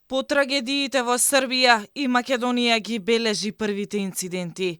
По трагедиите во Србија и Македонија ги бележи првите инциденти.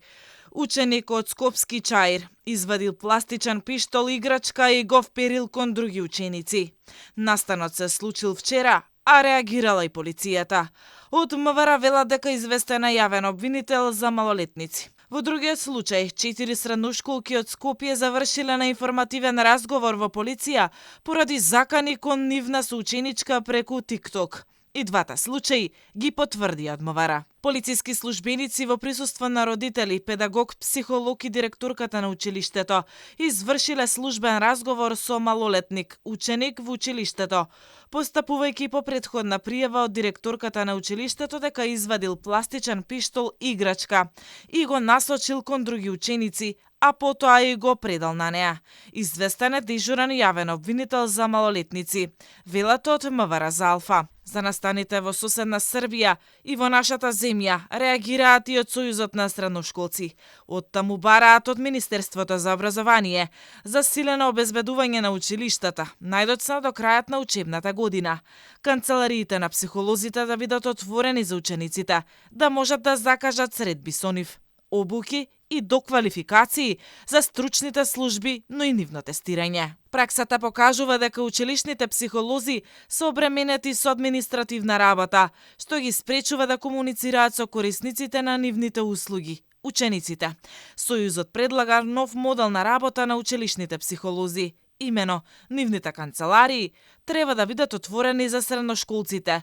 Ученик од Скопски Чаир извадил пластичен пиштол играчка и го вперил кон други ученици. Настанот се случил вчера, а реагирала и полицијата. Од МВР велат дека известен е јавен обвинител за малолетници. Во другиот случај, 4 средношколки од Скопје завршиле на информативен разговор во полиција поради закани кон нивна соученичка преку TikTok. И двата случаи ги потврди МВР. Полициски службеници во присуство на родители, педагог, психолог и директорката на училиштето извршиле службен разговор со малолетник, ученик во училиштето, постапувајќи по претходна пријава од директорката на училиштето дека извадил пластичен пиштол играчка и го насочил кон други ученици, а потоа и го предал на неа. Известен е дежурен јавен обвинител за малолетници, велат од МВР за Алфа. За настаните во соседна Србија и во нашата земја реагираат и од Сојузот на средношколци. Од таму бараат од Министерството за образование засилено обезбедување на училиштата, најдоцна до крајот на учебната година. Канцелариите на психолозите да бидат отворени за учениците, да можат да закажат средби со нив, обуки и доквалификации за стручните служби, но и нивно тестирање. Праксата покажува дека училишните психолози се обременети со административна работа, што ги спречува да комуницираат со корисниците на нивните услуги, учениците. Сојузот предлага нов модел на работа на училишните психолози. Имено, нивните канцеларии треба да бидат отворени за средношколците,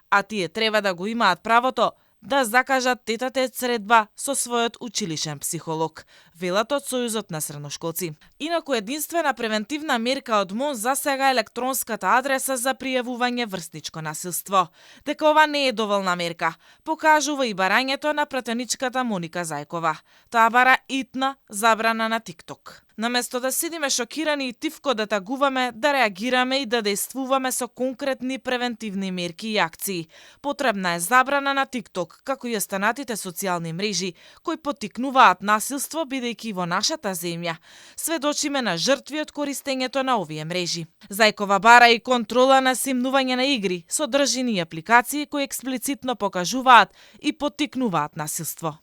а тие треба да го имаат правото да закажат тет-а-тет средба со својот училишен психолог, велат од Сојузот на средношколци. Инаку единствена превентивна мерка од МОН засега електронската адреса за пријавување врсничко насилство. Дека ова не е доволна мерка, покажува и барањето на пратеничката Моника Зајкова. Таа бара итна забрана на TikTok. Наместо да седиме шокирани и тивко да тагуваме, да реагираме и да действуваме со конкретни превентивни мерки и акции. Потребна е забрана на TikTok, како и останатите социјални мрежи, кои поттикнуваат насилство, бидејќи во нашата земја сведочиме на жртви од користењето на овие мрежи. Зајкова бара и контрола на симнување на игри, содржини и апликации кои експлицитно покажуваат и поттикнуваат насилство.